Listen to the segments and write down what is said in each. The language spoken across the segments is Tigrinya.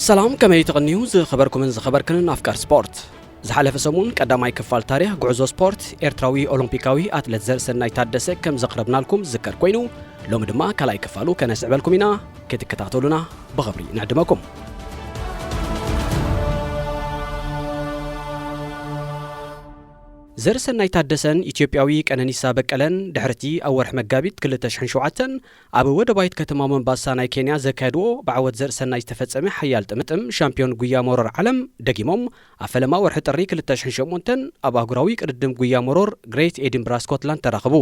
ሰላም፣ ከመይ ትቕንዩ ዝኸበርኩምን ዝኸበርክንን ኣፍቃር ስፖርት? ዝሓለፈ ሰሙን ቀዳማይ ክፋል ታሪኽ ጉዕዞ ስፖርት ኤርትራዊ ኦሎምፒካዊ ኣትለት ዘርእሰናይ ታደሰ ከም ዘቕረብናልኩም ዝዝከር ኮይኑ፣ ሎሚ ድማ ካልኣይ ክፋሉ ከነስዕበልኩም ኢና። ክትከታተሉና ብኽብሪ ንዕድመኩም። ዘርእሰናይ ታደሰን ኢትዮጵያዊ ቀነኒሳ በቀለን ድሕርቲ ኣብ ወርሒ መጋቢት ክልተ ሽሕን ሸውዓተን ኣብ ወደባይት ከተማ ሞምባሳ ናይ ኬንያ ዘካየድዎ ብዓወት ዘርእሰናይ ዝተፈጸመ ሓያል ጥምጥም ሻምፒዮን ጉያ መሮር ዓለም ደጊሞም ኣብ ፈለማ ወርሒ ጥሪ ክልተ ሽሕን ሸሞንተን ኣብ ኣህጉራዊ ቅድድም ጉያ መሮር ግሬት ኤዲንብራ ስኮትላንድ ተራኽቡ።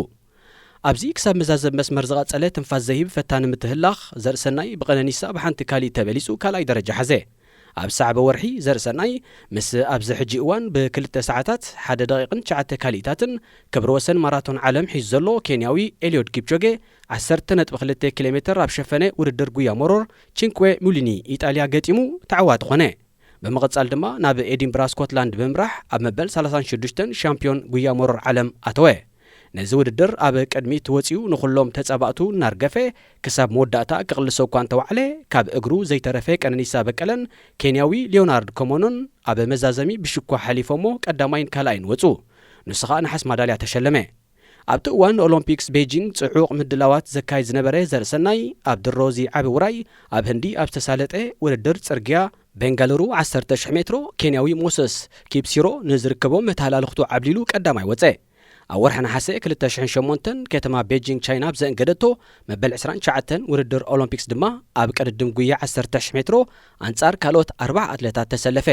ኣብዚ ክሳብ መዛዘብ መስመር ዝቐጸለ ትንፋስ ዘሂብ ፈታኒ ምትህላኽ ዘርእሰናይ ብቐነኒሳ ብሓንቲ ካሊእ ተበሊጹ ካልኣይ ደረጃ ሓዘ። ኣብ ሳዕበ ወርሒ ዘርእሰናይ ምስ ኣብዚ ሕጂ እዋን ብክልተ ሰዓታት ሓደ ደቂቕን ትሽዓተ ካሊእታትን ክብረ ወሰን ማራቶን ዓለም ሒዙ ዘሎ ኬንያዊ ኤልዮድ ኪፕቾጌ ዓሰርተ ነጥቢ ክልተ ኪሎ ሜትር ኣብ ሸፈነ ውድድር ጉያ መሮር ቺንኩዌ ሙሊኒ ኢጣልያ ገጢሙ ተዓዋቲ ኾነ። ብምቕጻል ድማ ናብ ኤዲንብራ ስኮትላንድ ብምምራሕ ኣብ መበል ሰላሳን ሽዱሽተን ሻምፒዮን ጉያ መሮር ዓለም ኣተወ። ነዚ ውድድር ኣብ ቅድሚት ወጺኡ ንኹሎም ተጻባእቱ እናርገፈ ክሳብ መወዳእታ ክቕልሶ እኳ እንተዋዕለ፣ ካብ እግሩ ዘይተረፈ ቀነኒሳ በቀለን ኬንያዊ ሊዮናርድ ኮሞኖን ኣብ መዛዘሚ ብሽኳ ሓሊፎሞ ቀዳማይን ካልኣይን ወጹ። ንሱ ኸኣ ነሓስ ማዳልያ ተሸለመ። ኣብቲ እዋን ንኦሎምፒክስ ቤጂንግ ጽዑቕ ምድላዋት ዘካይድ ዝነበረ ዘርእሰናይ፣ ኣብ ድሮ እዚ ዓቢ ውራይ ኣብ ህንዲ ኣብ ዝተሳለጠ ውድድር ጽርግያ ቤንጋሉሩ ዓሰርተ ሽሕ ሜትሮ ኬንያዊ ሞሰስ ኪፕሲሮ ንዝርከቦም መተሃላልኽቱ ዓብሊሉ ቀዳማይ ወጸ። ኣብ ወርሒ ነሓሰ ክልተ ሽሕን ሸሞንተን ከተማ ቤጂንግ ቻይና ኣብ ዘእንገደቶ መበል ዕስራን ትሽዓተን ውድድር ኦሎምፒክስ ድማ ኣብ ቅድድም ጉያ ዓሰርተ ሽሕ ሜትሮ ኣንጻር ካልኦት ኣርባዓ ኣትለታት ተሰለፈ።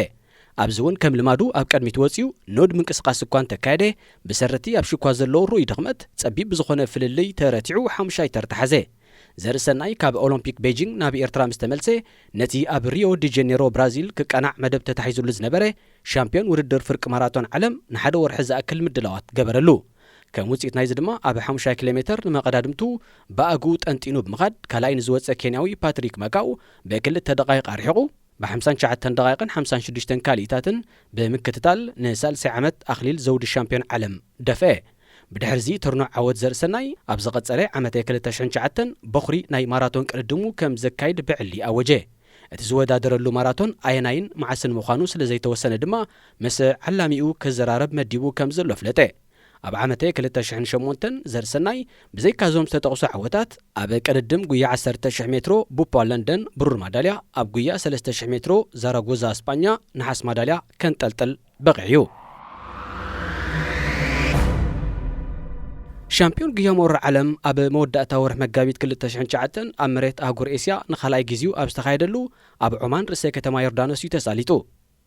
ኣብዚ እውን ከም ልማዱ ኣብ ቅድሚት ወጺኡ ኑድ ምንቅስቓስ እኳ እንተካየደ፣ ብሰረቲ ኣብ ሽኳ ዘለዎ ርኡይ ድኽመት ጸቢብ ብዝኾነ ፍልልይ ተረቲዑ ሓሙሻይ ተርታ ሓዘ። ዘርእሰናይ ካብ ኦሎምፒክ ቤጂንግ ናብ ኤርትራ ምስ ተመልሰ፣ ነቲ ኣብ ሪዮ ዲ ጀኔሮ ብራዚል ክቀናዕ መደብ ተታሒዙሉ ዝነበረ ሻምፒዮን ውድድር ፍርቂ ማራቶን ዓለም ንሓደ ወርሒ ዝኣክል ምድላዋት ገበረሉ። ከም ውጽኢት ናይዚ ድማ ኣብ ሓሙሻይ ኪሎ ሜትር ንመቐዳድምቱ ብኣግኡ ጠንጢኑ ብምኻድ ካልኣይ ንዝወጸ ኬንያዊ ፓትሪክ ማካው ብክልተ ደቓይቕ ኣርሒቑ ብሓምሳን ትሽዓተን ደቓይቕን ሓምሳን ሽዱሽተን ካልኢታትን ብምክትታል ንሳልሳይ ዓመት ኣኽሊል ዘውዲ ሻምፒዮን ዓለም ደፍአ። ብድሕርዚ ትርኑዕ ዓወት ዘርእሰናይ ኣብ ዝቐጸለ ዓመተ ክልተ ሽሕን ትሽዓተን በኹሪ ናይ ማራቶን ቅድድሙ ከም ዘካይድ ብዕሊ ኣወጀ። እቲ ዝወዳደረሉ ማራቶን ኣየናይን መዓስን ምዃኑ ስለ ዘይተወሰነ ድማ ምስ ዓላሚኡ ክዘራረብ መዲቡ ከም ዘሎ ኣፍለጠ። ኣብ ዓመተ ክልተ ሽሕን ሸሞንተን ዘርእሰናይ ብዘይካዞም ዝተጠቕሱ ዓወታት ኣብ ቅድድም ጉያ ዓሰርተ ሽሕ ሜትሮ ቡፓ ለንደን ብሩር ማዳልያ፣ ኣብ ጉያ ሰለስተ ሽሕ ሜትሮ ዛራጎዛ ስጳኛ ነሓስ ማዳልያ ከንጠልጥል በቒዑ እዩ። ሻምፒዮን ጉያ መሮር ዓለም ኣብ መወዳእታ ወርሒ መጋቢት ክልተ ሽሕን ትሽዓተን ኣብ መሬት ኣህጉር ኤስያ ንኻልኣይ ግዜኡ ኣብ ዝተኻየደሉ ኣብ ዖማን ርእሰ ከተማ ዮርዳኖስ እዩ ተሳሊጡ።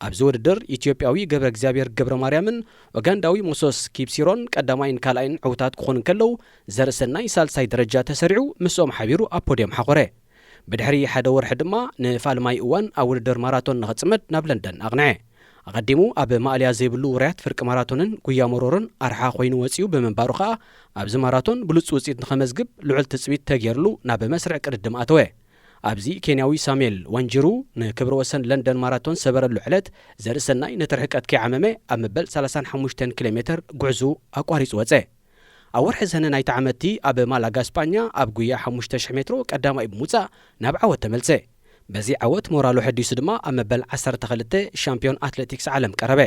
ኣብዚ ውድድር ኢትዮጵያዊ ገብረ እግዚኣብሔር ገብረ ማርያምን ኡጋንዳዊ ሞሶስ ኪፕሲሮን ቀዳማይን ካልኣይን ዕዉታት ክኾኑ እንከለዉ፣ ዘርእሰናይ ሳልሳይ ደረጃ ተሰሪዑ ምስኦም ሓቢሩ ኣብ ፖድዮም ሓኾረ። ብድሕሪ ሓደ ወርሒ ድማ ንፋልማይ እዋን ኣብ ውድድር ማራቶን ንኽጽመድ ናብ ለንደን ኣቕንዐ። ኣቐዲሙ ኣብ ማእለያ ዘይብሉ ውራያት ፍርቂ ማራቶንን ጉያ መሮርን ኣርሓ ኮይኑ ወጺኡ ብምንባሩ ኸኣ፣ ኣብዚ ማራቶን ብሉጽ ውጽኢት ንኸመዝግብ ልዑል ትጽቢት ተገይርሉ ናብ መስርዕ ቅድድም ኣተወ። ኣብዚ ኬንያዊ ሳሙኤል ዋንጅሩ ንክብረ ወሰን ለንደን ማራቶን ሰበረሉ ዕለት፣ ዘርእሰናይ ነቲ ርሕቀት ከይዓመመ ኣብ መበል ሰላሳን ሓሙሽተን ኪሎ ሜትር ጉዕዝኡ ኣቋሪጹ ወጸ። ኣብ ወርሒ ሰነ ናይቲ ዓመትቲ ኣብ ማላጋ ስጳኛ ኣብ ጉያ ሓሙሽተ ሽሕ ሜትሮ ቀዳማይ ብምውጻእ ናብ ዓወት ተመልሰ። በዚ ዓወት ሞራሉ ሕዲሱ ድማ ኣብ መበል ዓሰርተ ክልተ ሻምፒዮን ኣትሌቲክስ ዓለም ቀረበ።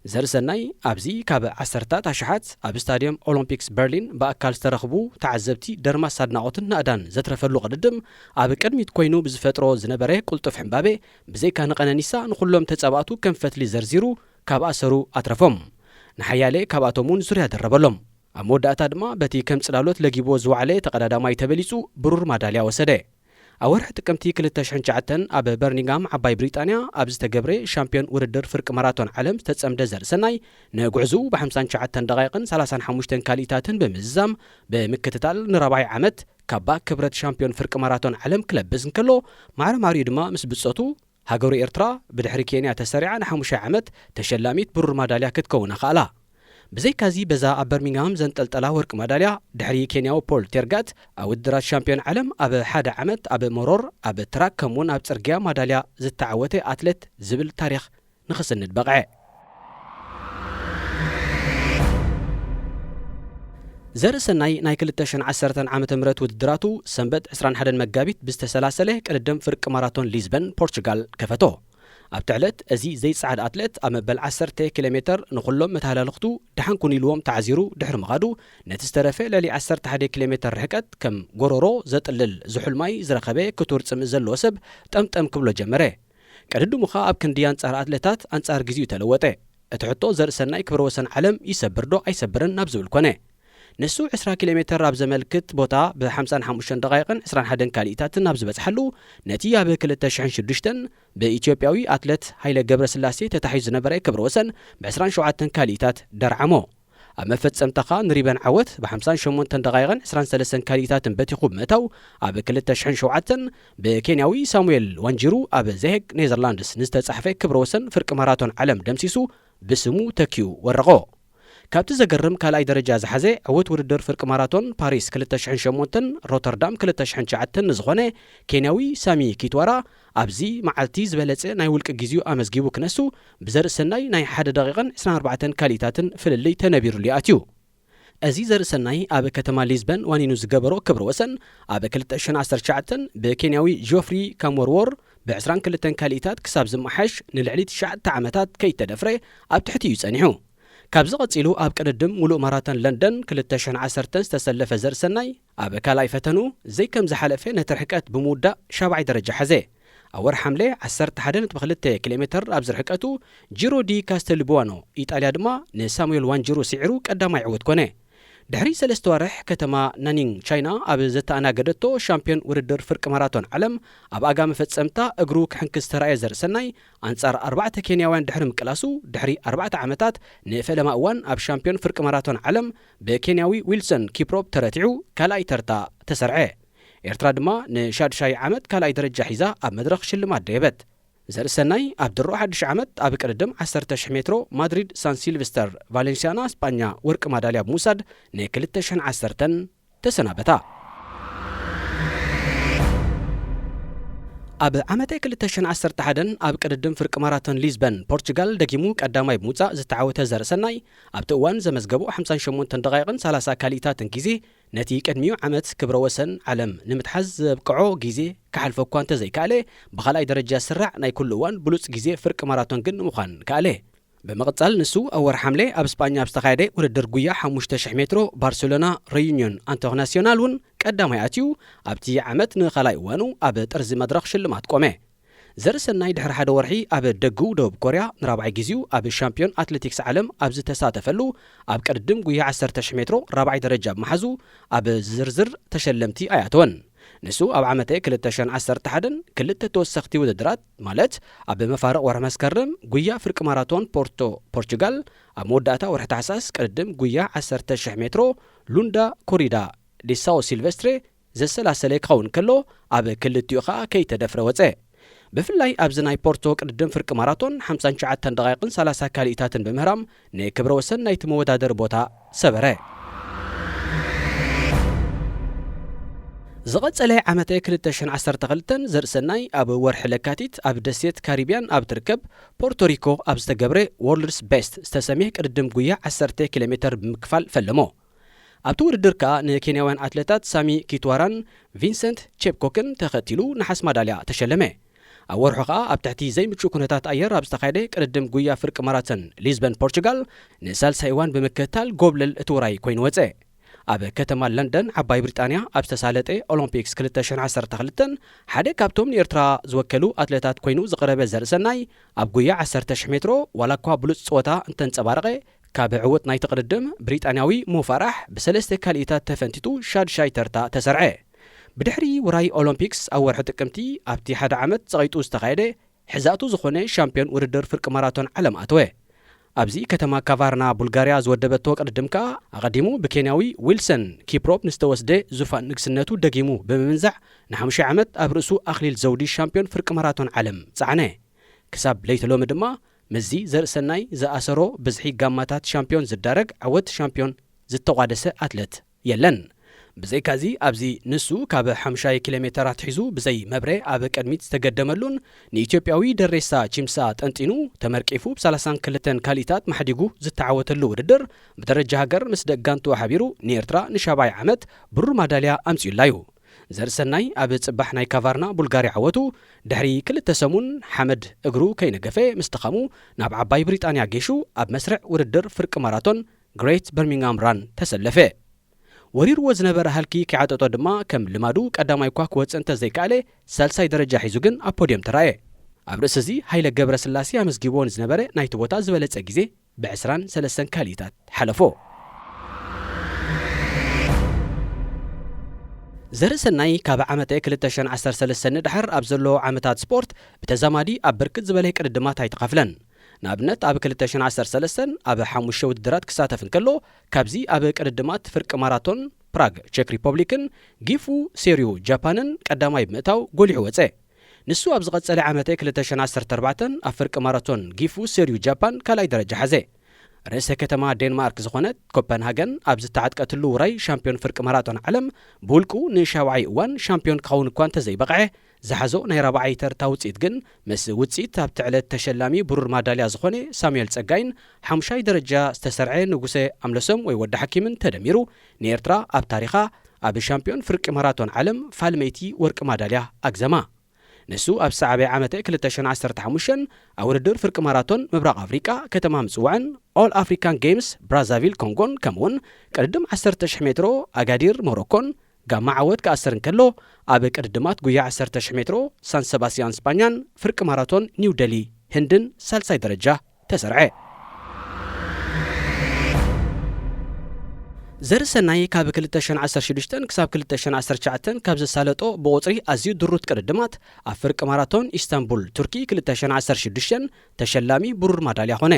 ዘርእሰናይ ኣብዚ ካብ ዓሰርታት ኣሽሓት ኣብ ስታድየም ኦሎምፒክስ በርሊን ብኣካል ዝተረኽቡ ተዓዘብቲ ደርማስ ኣድናቖትን ናእዳን ዘትረፈሉ ቅድድም ኣብ ቅድሚት ኮይኑ ብዝፈጥሮ ዝነበረ ቅልጡፍ ሕምባቤ ብዘይካ ንቀነኒሳ ንኹሎም ተጻባእቱ ከም ፈትሊ ዘርዚሩ ካብ ኣሰሩ ኣትረፎም። ንሓያለ ካብኣቶም እውን ዙርያ ደረበሎም። ኣብ መወዳእታ ድማ በቲ ከም ጽላሎት ለጊብዎ ዝወዓለ ተቐዳዳማይ ተበሊጹ ብሩር ማዳልያ ወሰደ። ኣብ ወርሒ ጥቅምቲ ክልተ ሽሕን ትሽዓተን ኣብ በርሚንግሃም ዓባይ ብሪጣንያ ኣብ ዝተገብረ ሻምፒዮን ውድድር ፍርቂ ማራቶን ዓለም ዝተጸምደ ዘርእሰናይ ንጉዕዝኡ ብሓምሳን ትሽዓተን ደቓይቕን ሰላሳን ሓሙሽተን ካልኢታትን ብምዝዛም ብምክትታል ንራብዓይ ዓመት ካባ ክብረት ሻምፒዮን ፍርቂ ማራቶን ዓለም ክለብስ እንከሎ፣ ማዕረ ማሪኡ ድማ ምስ ብጾቱ ሃገሩ ኤርትራ ብድሕሪ ኬንያ ተሰሪዓ ንሓሙሻይ ዓመት ተሸላሚት ብሩር ማዳልያ ክትከውን ኣኽኣላ። ብዘይካዚ በዛ ኣብ በርሚንግሃም ዘንጠልጠላ ወርቂ ማዳልያ ድሕሪ ኬንያዊ ፖል ቴርጋት ኣብ ውድድራት ሻምፒዮን ዓለም ኣብ ሓደ ዓመት ኣብ መሮር ኣብ ትራክ ከምኡውን ኣብ ጽርግያ ማዳልያ ዝተዓወተ ኣትሌት ዝብል ታሪኽ ንኽስንድ በቕዐ። ዘርእሰናይ ናይ ክልተ ሽሕን ዓሰርተን ዓመተ ምህረት ውድድራቱ ሰንበት ዕስራን ሓደን መጋቢት ብዝተሰላሰለ ቅድድም ፍርቂ ማራቶን ሊዝበን ፖርቹጋል ከፈቶ። ኣብቲ ዕለት እዚ ዘይጸዓድ ኣትለት ኣብ መበል ዓሰርተ ኪሎ ሜተር ንኹሎም መተሃላልኽቱ ደሓን ኩን ኢልዎም ተዓዚሩ ድሕሪ ምኻዱ፣ ነቲ ዝተረፈ ልዕሊ ዓሰርተ ሓደ ኪሎ ሜተር ርሕቀት ከም ጎሮሮ ዘጥልል ዝሑል ማይ ዝረኸበ ክቱር ጽምእ ዘለዎ ሰብ ጠምጠም ክብሎ ጀመረ። ቅድድሙ ኸኣ ኣብ ክንዲ ኣንጻር ኣትለታት ኣንጻር ግዜኡ ተለወጠ። እቲ ሕቶ ዘርእሰናይ ክብረ ወሰን ዓለም ይሰብር ዶ ኣይሰብርን ናብ ዝብል ኮነ። ንሱ ዕስራ ኪሎ ሜተር ኣብ ዘመልክት ቦታ ብ ሓምሳን ሓሙሽተን ደቓይቕን ዕስራን ሓደን ካልኢታትን ኣብ ዝበጽሓሉ፣ ነቲ ኣብ ክልተ ሽሕን ሽዱሽተን ብኢትዮጵያዊ ኣትለት ሃይለ ገብረስላሴ ተታሒዙ ዝነበረ ክብረ ወሰን ብ ዕስራን ሸውዓተን ካልኢታት ደርዓሞ። ኣብ መፈጸምታ ኸኣ ንሪበን ዓወት ብ ሓምሳን ሸሞንተን ደቓይቕን ዕስራን ሰለስተን ካልኢታትን በቲኹ ብምእታው፣ ኣብ ክልተ ሽሕን ሸውዓተን ብኬንያዊ ሳሙኤል ዋንጂሩ ኣብ ዘሄግ ኔዘርላንድስ ንዝተጻሕፈ ክብረ ወሰን ፍርቂ ማራቶን ዓለም ደምሲሱ ብስሙ ተኪኡ ወረቖ። ካብቲ ዘገርም ካልኣይ ደረጃ ዝሓዘ ዕዉት ውድድር ፍርቂ ማራቶን ፓሪስ ክልተ ሽሕን ሸሞንተን ሮተርዳም ክልተ ሽሕን ትሽዓተን ንዝኾነ ኬንያዊ ሳሚ ኪትዋራ ኣብዚ መዓልቲ ዝበለጸ ናይ ውልቂ ግዜኡ ኣመዝጊቡ ክነሱ ብዘርእሰናይ ናይ ሓደ ደቂቕን ዕስራን ኣርባዕተን ካልኢታትን ፍልልይ ተነቢሩሉ ይኣትዩ። እዚ ዘርእሰናይ ኣብ ከተማ ሊዝበን ዋኒኑ ዝገበሮ ክብረ ወሰን ኣብ ክልተ ሽሕን ዓሰርተ ትሽዓተን ብኬንያዊ ጆፍሪ ካምወርዎር ብ ዕስራን ክልተን ካልኢታት ክሳብ ዝመሓሽ ንልዕሊ ትሽዓተ ዓመታት ከይተደፍረ ኣብ ትሕቲ እዩ ጸኒሑ። ካብዚ ቀጺሉ ኣብ ቅድድም ሙሉእ ማራቶን ለንደን ክልተ ሽሕን ዓሰርተን ዝተሰለፈ ዘርእሰናይ ኣብ ካልኣይ ፈተኑ ዘይከም ዝሓለፈ ነቲ ርሕቀት ብምውዳእ ሻብዓይ ደረጃ ሓዘ። ኣብ ወርሒ ሓምለ ዓሰርተ ሓደ ነጥቢ ክልተ ኪሎ ሜተር ኣብዚ ርሕቀቱ ጂሮ ዲ ካስተልቡዋኖ ኢጣልያ ድማ ንሳሙኤል ዋንጂሩ ስዒሩ ቀዳማይ ዕዉት ኮነ። ድሕሪ ሰለስተ ዋርሕ ከተማ ናኒንግ ቻይና ኣብ ዘተኣናገደቶ ሻምፒዮን ውድድር ፍርቂ ማራቶን ዓለም ኣብ ኣጋ መፈጸምታ እግሩ ክሕንክስ ዝተራእየ ዘርእሰናይ ኣንጻር ኣርባዕተ ኬንያውያን ድሕሪ ምቅላሱ ድሕሪ ኣርባዕተ ዓመታት ንፈለማ እዋን ኣብ ሻምፒዮን ፍርቂ ማራቶን ዓለም ብኬንያዊ ዊልሰን ኪፕሮፕ ተረቲዑ ካልኣይ ተርታ ተሰርዐ። ኤርትራ ድማ ንሻድሻይ ዓመት ካልኣይ ደረጃ ሒዛ ኣብ መድረኽ ሽልማት ደየበት። ዘርእሰናይ ኣብ ድሮ ሓድሽ ዓመት ኣብ ቅድድም ዓሰርተ ሽሕ ሜትሮ ማድሪድ ሳን ሲልቨስተር ቫሌንሲያና ስጳኛ ወርቂ ማዳልያ ብምውሳድ ን ክልተ ሽሕን ዓሰርተን ተሰናበታ። ኣብ ዓመተ ክልተ ሽሕን ዓሰርተ ሓደን ኣብ ቅድድም ፍርቂ ማራቶን ሊዝበን ፖርቹጋል ደጊሙ ቀዳማይ ብምውጻእ ዝተዓወተ ዘርእሰናይ ኣብቲ እዋን ዘመዝገቦ ሓምሳን ሸሞንተን ደቓይቕን ሰላሳ ካልኢታትን ግዜ ነቲ ቅድሚኡ ዓመት ክብረ ወሰን ዓለም ንምትሓዝ ዘብቅዖ ግዜ ክሓልፎ እኳ እንተዘይከኣለ፣ ብኻልኣይ ደረጃ ዝስራዕ ናይ ኩሉ እዋን ብሉጽ ግዜ ፍርቂ ማራቶን ግን ንምዃን ከኣለ። ብምቕጻል ንሱ ኣብ ወርሒ ሓምለ ኣብ ስጳኛ ኣብ ዝተኻየደ ውድድር ጉያ ሓሙሽተ ሽሕ ሜትሮ ባርሴሎና ሬዩኒዮን ኢንተርናሲዮናል እውን ቀዳማይ ኣትዩ፣ ኣብቲ ዓመት ንኻልኣይ እዋኑ ኣብ ጥርዚ መድረኽ ሽልማት ቆመ። ዘርእሰናይ ድሕሪ ሓደ ወርሒ ኣብ ደጉ ደቡብ ኮርያ ንራብዓይ ግዜኡ ኣብ ሻምፒዮን ኣትሌቲክስ ዓለም ኣብ ዝተሳተፈሉ ኣብ ቅድድም ጉያ ዓሰርተ ሽሕ ሜትሮ ራብዓይ ደረጃ ብምሓዙ ኣብ ዝርዝር ተሸለምቲ ኣይኣተወን። ንሱ ኣብ ዓመተ ክልተ ሽሕን ዓሰርተ ሓደን ክልተ ተወሰኽቲ ውድድራት ማለት ኣብ መፋርቕ ወርሒ መስከረም ጉያ ፍርቂ ማራቶን ፖርቶ ፖርቹጋል፣ ኣብ መወዳእታ ወርሒ ታሕሳስ ቅድድም ጉያ ዓሰርተ ሽሕ ሜትሮ ሉንዳ ኮሪዳ ዲ ሳኦ ሲልቨስትሬ ዘሰላሰለ ክኸውን ከሎ ኣብ ክልቲኡ ኸኣ ከይተደፍረ ወጸ። ብፍላይ ኣብዚ ናይ ፖርቶ ቅድድም ፍርቂ ማራቶን ሓምሳን ትሽዓተን ደቓይቕን ሰላሳ ካልኢታትን ብምህራም ንክብረ ወሰን ናይቲ መወዳደሪ ቦታ ሰበረ። ዝቐጸለ ዓመተ ክልተ ሽሕን ዓሰርተ ክልተን ዘርእሰናይ ኣብ ወርሒ ለካቲት ኣብ ደሴት ካሪብያን ኣብ ትርከብ ፖርቶሪኮ ኣብ ዝተገብረ ወርልድስ ቤስት ዝተሰምየ ቅድድም ጉያ ዓሰርተ ኪሎ ሜተር ብምክፋል ፈለሞ። ኣብቲ ውድድር ከኣ ንኬንያውያን ኣትለታት ሳሚ ኪትዋራን ቪንሰንት ቼፕኮክን ተኸቲሉ ነሓስ ማዳልያ ተሸለመ። ኣብ ወርሑ ከኣ ኣብ ትሕቲ ዘይምቹእ ኩነታት ኣየር ኣብ ዝተኻየደ ቅድድም ጉያ ፍርቂ ማራቶን ሊዝበን ፖርቹጋል ንሳልሳይ እዋን ብምክትታል ጎብለል እቲ ውራይ ኮይኑ ወጸ። ኣብ ከተማ ለንደን ዓባይ ብሪጣንያ ኣብ ዝተሳለጠ ኦሎምፒክስ ክልተ ሽሕን ዓሰርተ ክልተን ሓደ ካብቶም ንኤርትራ ዝወከሉ ኣትለታት ኮይኑ ዝቐረበ ዘርእሰናይ ኣብ ጉያ ዓሰርተ ሽሕ ሜትሮ ዋላ እኳ ብሉጽ ጸወታ እንተንጸባረቐ ካብ ዕውት ናይቲ ቅድድም ብሪጣንያዊ ሞ ፋራሕ ብሰለስተ ካልኢታት ተፈንቲቱ ሻድሻይ ተርታ ተሰርዐ። ብድሕሪ ውራይ ኦሎምፒክስ ኣብ ወርሒ ጥቅምቲ ኣብቲ ሓደ ዓመት ጸቒጡ ዝተኻየደ ሕዛእቱ ዝኾነ ሻምፒዮን ውድድር ፍርቂ ማራቶን ዓለም ኣተወ። ኣብዚ ከተማ ካቫርና ቡልጋርያ ዝወደበቶ ቅድድም ከኣ ኣቐዲሙ ብኬንያዊ ዊልሰን ኪፕሮፕ ንዝተወስደ ዙፋን ንግስነቱ ደጊሙ ብምምንዛዕ ንሓሙሻይ ዓመት ኣብ ርእሱ ኣኽሊል ዘውዲ ሻምፒዮን ፍርቂ ማራቶን ዓለም ጸዓነ። ክሳብ ለይቲ ሎሚ ድማ ምስዚ ዘርእሰናይ ዝኣሰሮ ብዝሒ ጋማታት ሻምፒዮን ዝዳረግ ዓወት ሻምፒዮን ዝተቋደሰ ኣትለት የለን። ብዘይካዚ ኣብዚ ንሱ ካብ ሓሙሻይ ኪሎ ሜተር ኣትሒዙ ብዘይ መብረ ኣብ ቅድሚት ዝተገደመሉን ንኢትዮጵያዊ ደሬሳ ቺምሳ ጠንጢኑ ተመርቂፉ ብ ሰላሳን ክልተን ካሊኢታት ማሕዲጉ ዝተዓወተሉ ውድድር ብደረጃ ሃገር ምስ ደጋንቱ ሓቢሩ ንኤርትራ ንሻብዓይ ዓመት ብሩር ማዳልያ ኣምጺኡላ እዩ። ዘርእሰናይ ኣብ ጽባሕ ናይ ካቫርና ቡልጋርያ ዓወቱ ድሕሪ ክልተ ሰሙን ሓመድ እግሩ ከይነገፈ ምስ ድኻሙ ናብ ዓባይ ብሪጣንያ ጌሹ ኣብ መስርዕ ውድድር ፍርቂ ማራቶን ግሬት በርሚንግሃም ራን ተሰለፈ። ወሪርዎ ዝነበረ ሃልኪ ከይዓጠጦ ድማ ከም ልማዱ ቀዳማይ እኳ ክወጽእ እንተዘይከኣለ ሳልሳይ ደረጃ ሒዙ ግን ኣብ ፖድዮም ተራእየ። ኣብ ርእሲ እዚ ሃይለ ገብረስላሴ ኣመዝጊብዎ ንዝነበረ ናይቲ ቦታ ዝበለጸ ግዜ ብዕስራን ሰለስተን ካሊኢታት ሓለፎ። ዘርእሰናይ ካብ ዓመተ ክልተ ሽሕን ዓሰርተ ሰለስተን ንድሓር ኣብ ዘለዎ ዓመታት ስፖርት ብተዛማዲ ኣብ ብርክት ዝበለ ቅድድማት ኣይተኻፍለን። ንኣብነት ኣብ ክልተ ሽሕን ዓሰርተ ሰለስተን ኣብ ሓሙሽተ ውድድራት ክሳተፍ እንከሎ ካብዚ ኣብ ቅድድማት ፍርቂ ማራቶን ፕራግ ቸክ ሪፐብሊክን ጊፉ ሴርዩ ጃፓንን ቀዳማይ ብምእታው ጎሊሑ ወጸ። ንሱ ኣብ ዝቐጸለ ዓመተ ክልተ ሽሕን ዓሰርተ ኣርባዕተን ኣብ ፍርቂ ማራቶን ጊፉ ሴርዩ ጃፓን ካልኣይ ደረጃ ሓዘ። ርእሰ ከተማ ዴንማርክ ዝኾነት ኮፐንሃገን ኣብ ዝተዓጥቀትሉ ውራይ ሻምፒዮን ፍርቂ ማራቶን ዓለም ብውልቁ ንሻብዓይ እዋን ሻምፒዮን ክኸውን እኳ እንተዘይበቕዐ ዝሓዞ ናይ ራብዓይ ተርታ ውፅኢት ግን ምስ ውፅኢት ኣብቲ ዕለት ተሸላሚ ብሩር ማዳልያ ዝኾነ ሳሙኤል ጸጋይን ሓሙሻይ ደረጃ ዝተሰርዐ ንጉሰ ኣምለሶም ወይ ወዲ ሓኪምን ተደሚሩ ንኤርትራ ኣብ ታሪኻ ኣብ ሻምፒዮን ፍርቂ ማራቶን ዓለም ፋልመይቲ ወርቂ ማዳልያ ኣግዘማ። ንሱ ኣብ ዝሰዓበ ዓመተ ክልተ ሽሕን ዓሰርተ ሓሙሽተን ኣብ ውድድር ፍርቂ ማራቶን ምብራቕ ኣፍሪቃ ከተማ ምጽዋዕን ኦል ኣፍሪካን ጌምስ ብራዛቪል ኮንጎን ከምኡውን ቅድድም ዓሰርተ ሽሕ ሜትሮ ኣጋዲር ሞሮኮን ጋማ ዓወት ክኣስር እንከሎ ኣብ ቅድድማት ጉያ ዓሰርተ ሽሕ ሜትሮ ሳን ሰባስቲያን ስጳኛን ፍርቂ ማራቶን ኒው ደሊ ህንድን ሳልሳይ ደረጃ ተሰርዐ። ዘርእሰናይ ካብ ክልተ ሽሕን ዓሰርተ ሽዱሽተን ክሳብ ክልተ ሽሕን ዓሰርተ ትሽዓተን ካብ ዘሳለጦ ብቑጽሪ ኣዝዩ ድሩት ቅድድማት ኣብ ፍርቂ ማራቶን ኢስታንቡል ቱርኪ ክልተ ሽሕን ዓሰርተ ሽዱሽተን ተሸላሚ ብሩር ማዳልያ ኾነ።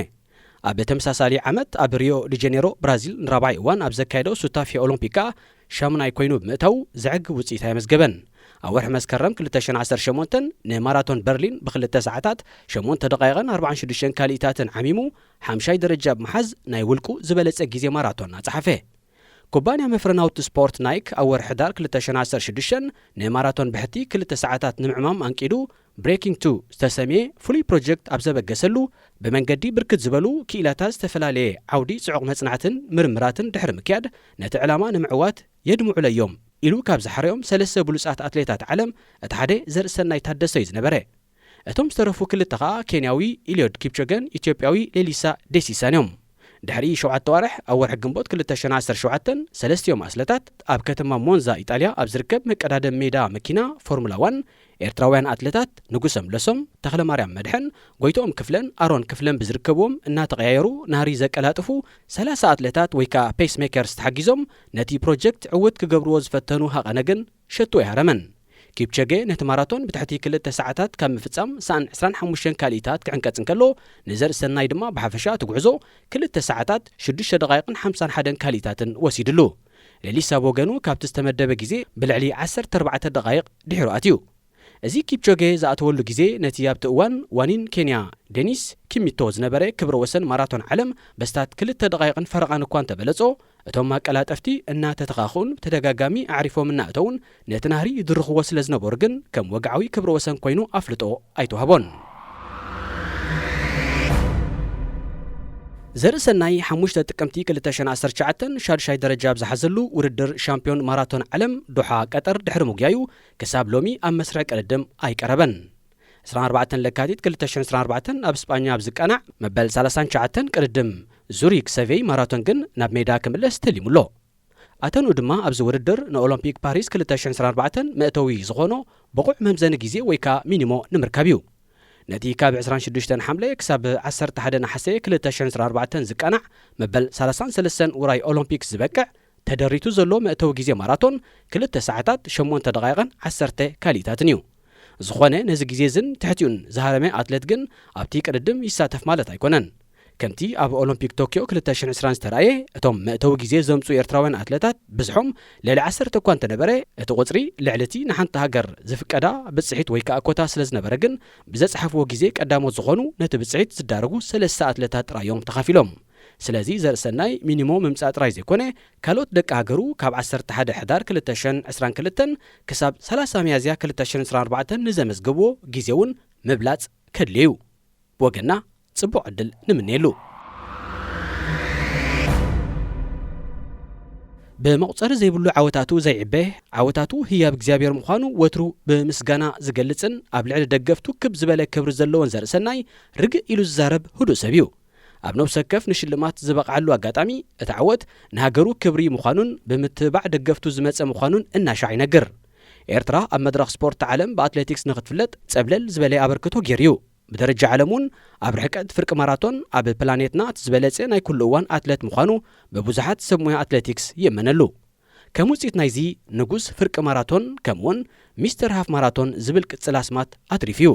ኣብ ተመሳሳሊ ዓመት ኣብ ሪዮ ዲ ጀኔሮ ብራዚል ንራብዓይ እዋን ኣብ ዘካየዶ ሱታፌ ኦሎምፒካ ሻሙናይ ኮይኑ ብምእታው ዘዕግብ ውፅኢት ኣየመዝገበን። ኣብ ወርሒ መስከረም ክልተ ሽሕን ዓሰርተ ሸሞንተን ንማራቶን በርሊን ብክልተ ሰዓታት ሸሞንተ ደቃይቕን ኣርባዓን ሽዱሽተን ካሊኢታትን ዓሚሙ ሓምሻይ ደረጃ ብምሓዝ ናይ ውልቁ ዝበለጸ ግዜ ማራቶን ኣጽሓፈ። ኩባንያ መፍረ ናውቲ ስፖርት ናይክ ኣብ ወርሒ ሕዳር ክልተ ሽሕን ዓሰርተ ሽዱሽተን ንማራቶን ብሕቲ ክልተ ሰዓታት ንምዕማም ኣንቂዱ ብሬኪንግ ቱ ዝተሰምየ ፍሉይ ፕሮጀክት ኣብ ዘበገሰሉ ብመንገዲ ብርክት ዝበሉ ክኢላታት ዝተፈላለየ ዓውዲ ጽዑቕ መጽናዕትን ምርምራትን ድሕሪ ምክያድ ነቲ ዕላማ ንምዕዋት የድምዑለይ እዮም ኢሉ ካብ ዝሓረዮም ሰለስተ ብሉጻት ኣትሌታት ዓለም እቲ ሓደ ዘርእሰናይ ታደሰ እዩ ዝነበረ። እቶም ዝተረፉ ክልተ ኸኣ ኬንያዊ ኢልዮድ ኪፕቾገን ኢትዮጵያዊ ሌሊሳ ዴሲሳን እዮም። ድሕሪ ሸውዓተ ኣዋርሕ ኣብ ወርሒ ግንቦት ክልተ ሽሕን ዓሰርተ ሸውዓተን ሰለስቲኦም ኣስለታት ኣብ ከተማ ሞንዛ ኢጣልያ ኣብ ዝርከብ መቀዳደም ሜዳ መኪና ፎርሙላ ዋን ኤርትራውያን ኣትለታት ንጉሰ ምለሶም፣ ተኽለማርያም መድሕን፣ ጎይትኦም ክፍለን ኣሮን ክፍለን ብዝርከብዎም እናተቐያየሩ ናህሪ ዘቀላጥፉ ሰላሳ ኣትለታት ወይ ከኣ ፔስ ሜከርስ ተሓጊዞም ነቲ ፕሮጀክት ዕውት ክገብርዎ ዝፈተኑ ሃቐነ ግን ሸቱ ኣይሃረመን። ኪፕቸጌ ነቲ ማራቶን ብትሕቲ ክልተ ሰዓታት ካብ ምፍጻም ሰኣን ዕስራን ሓሙሽተን ካልኢታት ክዕንቀጽ እንከሎ፣ ንዘርእሰናይ ድማ ብሓፈሻ እቲ ጉዕዞ ክልተ ሰዓታት ሽዱሽተ ደቓይቕን ሓምሳን ሓደን ካልኢታትን ወሲድሉ። ሌሊሳ ብወገኑ ካብቲ ዝተመደበ ግዜ ብልዕሊ ዓሰርተ ኣርባዕተ ደቓይቕ ድሒሩ ኣትዩ። እዚ ኪፕቾጌ ዝኣተወሉ ግዜ ነቲ ኣብቲ እዋን ዋኒን ኬንያ ዴኒስ ኪሚቶ ዝነበረ ክብረ ወሰን ማራቶን ዓለም በስታት ክልተ ደቓይቕን ፈረቓን እኳ እንተበለጾ፣ እቶም ኣቀላጠፍቲ እናተተኻኽኡን ብተደጋጋሚ ኣዕሪፎም እናእተዉን ነቲ ናህሪ ይድርኽዎ ስለ ዝነበሩ ግን ከም ወግዓዊ ክብረ ወሰን ኮይኑ ኣፍልጦ ኣይተዋህቦን። ዘርእሰናይ ሓሙሽተ ጥቅምቲ ክልተ ሽሕን ዓሰርተ ትሽዓተን ሻዱሻይ ደረጃ ኣብ ዝሓዘሉ ውድድር ሻምፒዮን ማራቶን ዓለም ዶሓ ቀጠር ድሕሪ ምጉያዩ ክሳብ ሎሚ ኣብ መስርዕ ቅድድም ኣይቀረበን። ዕስራን ኣርባዕተን ለካቲት ክልተ ሽሕን ዕስራን ኣርባዕተን ኣብ ስጳኛ ኣብ ዝቃናዕ መበል ሰላሳን ትሽዓተን ቅድድም ዙሪክ ሰቬይ ማራቶን ግን ናብ ሜዳ ክምለስ ተሊሙ ኣሎ። ኣተንኡ ድማ ኣብዚ ውድድር ንኦሎምፒክ ፓሪስ ክልተ ሽሕን ዕስራን ኣርባዕተን መእተዊ ዝኾኖ ብቑዕ መምዘኒ ግዜ ወይ ከኣ ሚኒሞ ንምርካብ እዩ። ነቲ ካብ ዕስራን ሽዱሽተን ሓምለ ክሳብ ዓሰርተ ሓደ ነሓሰ ክልተ ሽሕን ዕስራን ኣርባዕተን ዝቃናዕ መበል ሰላሳን ሰለስተን ውራይ ኦሎምፒክ ዝበቅዕ ተደሪቱ ዘሎ መእተዊ ግዜ ማራቶን ክልተ ሰዓታት ሸሞንተ ደቓይቕን ዓሰርተ ካልኢታትን እዩ። ዝኾነ ነዚ ግዜ ዝን ትሕቲኡን ዝሃረመ ኣትሌት ግን ኣብቲ ቅድድም ይሳተፍ ማለት ኣይኮነን። ከምቲ ኣብ ኦሎምፒክ ቶክዮ ክልተ ሽሕን ዕስራን ዝተራእየ፣ እቶም መእተዊ ግዜ ዘምጽኡ ኤርትራውያን ኣትሌታት ብዝሖም ልዕሊ ዓሰርተ እኳ እንተነበረ፣ እቲ ቁጽሪ ልዕሊ እቲ ንሓንቲ ሃገር ዝፍቀዳ ብጽሒት ወይ ከኣ ኮታ ስለ ዝነበረ ግን ብዘጽሓፍዎ ግዜ ቀዳሞት ዝኾኑ ነቲ ብጽሒት ዝዳረጉ ሰለስተ ኣትሌታት ጥራይ እዮም ተኻፊሎም። ስለዚ ዘርእሰናይ ሚኒሞ ምምጻእ ጥራይ ዘይኮነ፣ ካልኦት ደቂ ሃገሩ ካብ ዓሰርተ ሓደ ሕዳር ክልተ ሽሕን ዕስራን ክልተን ክሳብ ሰላሳ ሚያዝያ ክልተ ሽሕን ዕስራን ኣርባዕተን ንዘመዝገብዎ ግዜ እውን ምብላጽ ከድልዮ እዩ። ብወገና ጽቡቕ ዕድል ንምነየሉ። ብመቑጸሪ ዘይብሉ ዓወታቱ ዘይዕበ፣ ዓወታቱ ህያብ እግዚኣብሔር ምዃኑ ወትሩ ብምስጋና ዝገልጽን ኣብ ልዕሊ ደገፍቱ ክብ ዝበለ ክብሪ ዘለዎን ዘርእሰናይ ርግእ ኢሉ ዝዛረብ ህዱእ ሰብ እዩ። ኣብ ነብሲ ወከፍ ንሽልማት ዝበቕዓሉ ኣጋጣሚ፣ እቲ ዓወት ንሃገሩ ክብሪ ምዃኑን ብምትብባዕ ደገፍቱ ዝመጸ ምዃኑን እናሻዕ ይነግር። ኤርትራ ኣብ መድረኽ ስፖርት ዓለም ብኣትሌቲክስ ንኽትፍለጥ ጸብለል ዝበለ ኣበርክቶ ገይሩ እዩ። ብደረጃ ዓለም እውን ኣብ ርሕቀት ፍርቂ ማራቶን ኣብ ፕላኔትና እቲ ዝበለጸ ናይ ኩሉ እዋን ኣትሌት ምዃኑ ብብዙሓት ሰብ ሞያ ኣትሌቲክስ ይእመነሉ። ከም ውጽኢት ናይዚ፣ ንጉስ ፍርቂ ማራቶን ከምኡውን ሚስተር ሃፍ ማራቶን ዝብል ቅጽል ኣስማት ኣትሪፉ እዩ።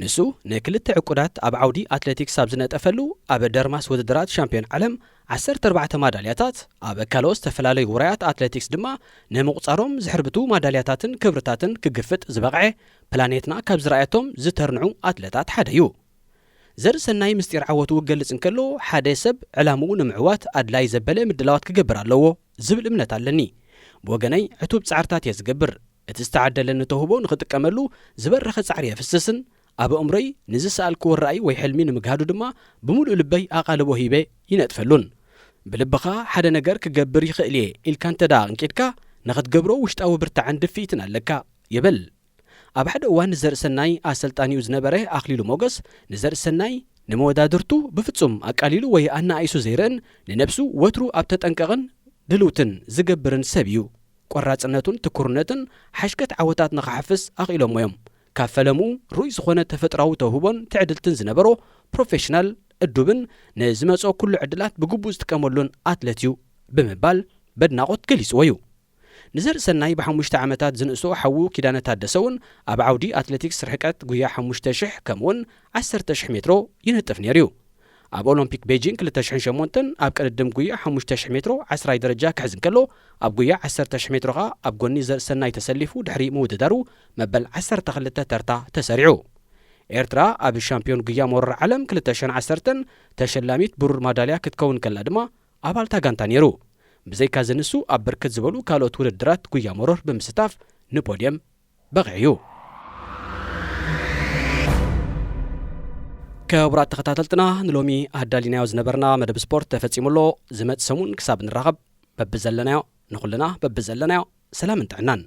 ንሱ ንክልተ ዕቁዳት ኣብ ዓውዲ ኣትሌቲክስ ኣብ ዝነጠፈሉ፣ ኣብ ደርማስ ውድድራት ሻምፒዮን ዓለም ዓሰርተ ኣርባዕተ ማዳልያታት፣ ኣብ ካልኦት ዝተፈላለዩ ውራያት ኣትሌቲክስ ድማ ንምቑጻሮም ዝሕርብቱ ማዳልያታትን ክብርታትን ክግፍጥ ዝበቕዐ፣ ፕላኔትና ካብ ዝረኣየቶም ዝተርንዑ ኣትለታት ሓደ እዩ። ዘርእሰናይ ምስጢር ዓወቱ ክገልጽ እንከሎ፣ ሓደ ሰብ ዕላምኡ ንምዕዋት ኣድላይ ዘበለ ምድላዋት ክገብር ኣለዎ ዝብል እምነት ኣለኒ። ብወገነይ ዕቱብ ጻዕርታት እየ ዝገብር። እቲ ዝተዓደለኒ ተውህቦ ንኽጥቀመሉ ዝበረኸ ጻዕሪ የፍስስን ኣብ ኣእምሮይ ንዝሰኣልክዎ ራእይ ወይ ሕልሚ ንምግሃዱ ድማ ብምሉእ ልበይ ኣቓልቦ ሂበ ይነጥፈሉን። ብልብኻ ሓደ ነገር ክገብር ይኽእል እየ ኢልካ እንተ ደኣ ኣንቂድካ፣ ንኽትገብሮ ውሽጣዊ ብርታዕን ድፍኢትን ኣለካ ይብል። ኣብ ሓደ እዋን ንዘርእሰናይ ኣሰልጣኒኡ ዝነበረ ኣኽሊሉ ሞገስ፣ ንዘርእሰናይ ንመወዳድርቱ ብፍጹም ኣቃሊሉ ወይ ኣነኣኢሱ ዘይርእን ንነብሱ ወትሩ ኣብ ተጠንቀቕን ድልውትን ዝገብርን ሰብ እዩ። ቆራጽነቱን ትኩርነትን ሓሽከት ዓወታት ንኽሓፍስ ኣኽኢሎሞ እዮም። ካብ ፈለምኡ ርኡይ ዝኾነ ተፈጥራዊ ተውህቦን ትዕድልትን ዝነበሮ ፕሮፌሽናል፣ እዱብን ንዝመጾ ኩሉ ዕድላት ብግቡእ ዝጥቀመሉን ኣትለት እዩ ብምባል በድናቖት ገሊጽዎ እዩ። ንዘርእሰናይ ብሓሙሽተ ዓመታት ዝንእሶ ሓዉ ኪዳነ ታደሰ እውን ኣብ ዓውዲ ኣትሌቲክስ ርሕቀት ጉያ ሓሙሽተ ሽሕ ከምኡውን ዓሰርተ ሽሕ ሜትሮ ይነጥፍ ነይሩ እዩ። ኣብ ኦሎምፒክ ቤጂንግ ክልተ ሽሕን ሸሞንተን ኣብ ቅድድም ጉያ ሓሙሽተ ሽሕ ሜትሮ ዓስራይ ደረጃ ክሕዝ እንከሎ፣ ኣብ ጉያ ዓሰርተ ሽሕ ሜትሮ ኸኣ ኣብ ጎኒ ዘርእሰናይ ተሰሊፉ ድሕሪ ምውድዳሩ መበል ዓሰርተ ክልተ ተርታ ተሰሪዑ። ኤርትራ ኣብ ሻምፒዮን ጉያ መወረር ዓለም ክልተ ሽሕን ዓሰርተን ተሸላሚት ብሩር ማዳልያ ክትከውን ከላ ድማ ኣባልታ ጋንታ ነይሩ። ብዘይካ ዝንሱ ኣብ ብርክት ዝበሉ ካልኦት ውድድራት ጉያ መሮር ብምስታፍ ንፖድየም በቒዑ እዩ። ክቡራት ተኸታተልትና፣ ንሎሚ ኣዳሊናዮ ዝነበርና መደብ ስፖርት ተፈጺሙ ኣሎ። ዝመጽእ ሰሙን ክሳብ ንራኸብ፣ በብዘለናዮ፣ ንኹልና በብዘለናዮ ሰላምን ጥዕናን።